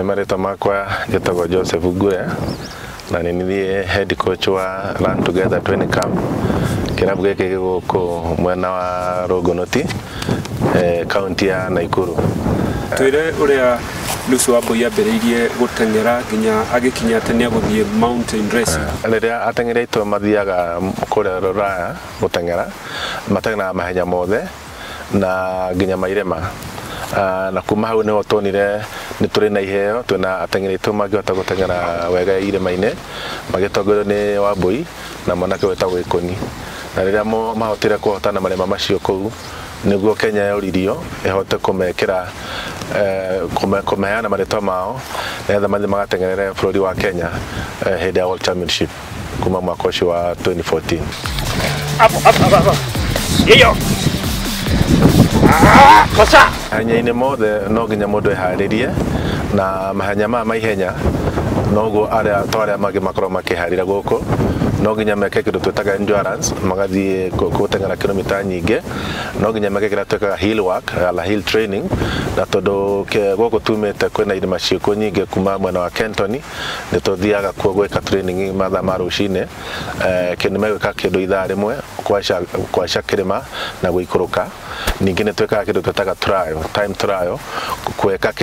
Marĩtwa makwa njĩtagwo Joseph Ngure na nĩ niĩ head coach wa Run Together Training Camp. Kĩrabu gĩkĩ gĩ gũkũ mwena wa Rongonoti, kaunti ya Nakuru. Twĩre ũrĩa Lucy Wambui ambĩrĩirie gũteng'era nginya agĩkinya atĩ nĩ egũthiĩ mountain racing. Rĩrĩa ateng'eri aitũ mathiaga kũrĩa rũraya gũteng'era, mateng'eraga mahenya mothe na nginya ma irĩma. Na kuma hau nĩho tuonire nĩ tũrĩ na iheo, twĩna ateng'eri aitũ mangĩhota gũteng'era wega irĩma-inĩ magĩtongorio nĩ Wambui na mwanake wĩtagwo Gĩkũni. Na rĩrĩa mahotire kũhotana marĩma macio kũu, nĩguo Kenya yoririo ĩhote kũmekĩra kũmeheana marĩtwa mao nĩgetha mathiĩ magateng'erere bũrũri wa Kenya hĩndĩ ya World Championship kuma mwaka ũcio wa 2014. Hapo hapo hapo. Hiyo. Ah, kosa. Mahenya-inĩ mothe no nginya mũndũ eharĩrie, na mahenya maya ma ihenya noguo arĩa to arĩa mangĩ makorwo makĩharĩra gũkũ, no nginya meke kĩndũ twĩtaga endurance, magathiĩ gũteng'era kilomita nyingĩ, no nginya meke kĩrĩa twĩkaga hill work ala hill training, na tondũ gũkũ tumĩte kwĩna irĩma ciĩkuo nyingĩ kuma mwena wa Kentoni, nĩ tũthiaga kuo gwĩka training mathaa ma rũcinĩ. Nĩ megwĩka kĩndũ ithaa rĩmwe kũhaica kĩrĩma na gũikũrũka. Ningĩ nĩ twĩkaga kĩndũ twĩtaga trial, time trial, gwĩka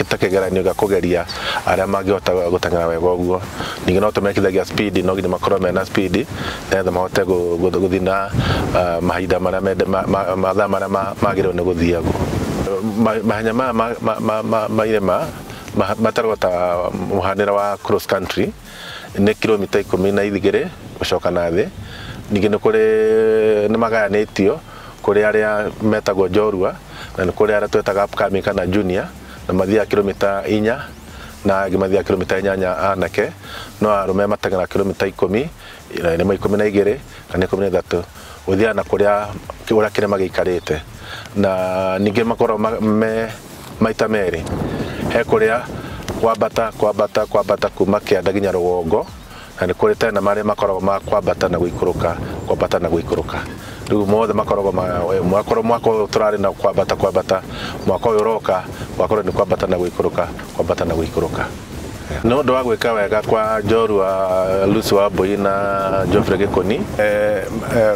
ta kĩgeranio gĩa kũgeria arĩa mangĩhota gũteng'era wega ũguo. Ningĩ no tũmekithagia speed, no nginya makorwo mena speed nĩgetha mahote gũthiĩ na mahinda marĩa mathaa marĩa magĩrĩirwo nĩ gũthiagwo. Mahenya maya ma irĩma mataragwo ta mũhanĩre wa cross country, nĩ kilomita 12 gũcoka na thĩ. Ningĩ nĩ kũrĩ nĩ magayanĩtio kũrĩ arĩa metagwo njorua na nĩ kũrĩ arĩa twĩtaga upcoming kana junior, na mathiaga kilomita 4 na angĩ mathiaga kilomita 8 anake, no arũme mateng'era kilomita 10 na rĩmwe 12 kana 13, gũthiaga na kũrĩa ũrĩa kĩrĩma gĩikarĩte. Na ningĩ makoragwo me maita merĩ, he kũrĩa kwambata kwambata kwambata kuma kĩanda nginya rũgongo, na nĩ kũrĩ tena marĩa makoragwo ma kwambata na gũikũrũka, kwambata na gũikũrũka. Rĩu mothe makoragwo makorwo mwaka ũyũ tũrarĩ na kwambata kwambata, mwaka ũyũ ũroka gwakorwo nĩ kwambata na gũikũrũka, kwambata na gũikũrũka. Nĩ ũndũ wa gwĩka wega kwa njorua Lucy Wambui na Geoffrey Gĩkũni,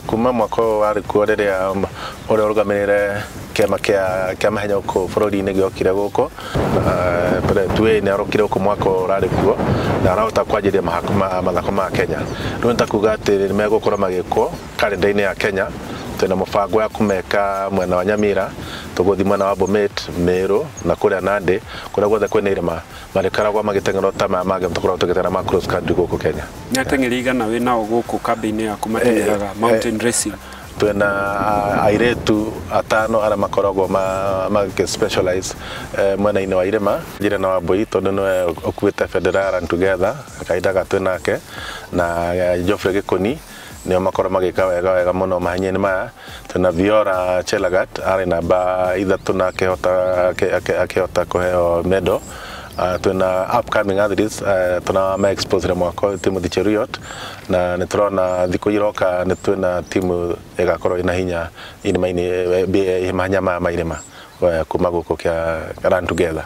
kuma mwaka ũyũ warĩ kuo rĩrĩa ũrĩa ũrũgamĩrĩire kĩama kĩa mahenya gũkũ bũrũri-inĩ gĩokire gũkũ, Tuwei nĩ arokire gũkũ mwaka ũyũ ũrarĩ kuo na arahota kwanjĩrĩria mathako ma Kenya. Rĩu nĩ ta kuga atĩ nĩ megũkorwo magĩkwo karenda-inĩ ya Kenya. Twĩna mũbango wa kũmeka mwena wa Nyamira, tũgũthiĩ mwena wa Bomet, Meru na kũrĩa Nandi, kũrĩa guothe kwĩna irĩma marĩkoragwo magĩteng'era ta maya mangĩ tũkoragwo tũgĩteng'era ma cross country gũkũ Kenya. Nĩ ateng'eri aigana wĩ nao gũkũ kambĩ-inĩ yaku mateng'eraga mountain racing? Twĩna airĩtu 5 arĩa makoragwo magĩ specialize mwena-inĩ wa irĩma. Njĩra na Wambui tondũ nĩwe ũkuĩte bendera ya Run Together kahinda gaka twĩ nake, na Geoffrey Gĩkũni nĩo makorwo magĩka wega wega mũno mahenya-inĩ maya. Twĩna Viola Chelagat arĩ namba 3 na akĩhota kũheo medal. Twĩna upcoming athletes, tuna ma expose mwaka ũyũ Timothy Cheruiyot, na nĩ tũrona thikũ iroka nĩ twĩna timu ĩgakorwo ĩna hinya irĩma-inĩ, mahenya maya ma irĩma kuma gũkũ kĩa Run Together.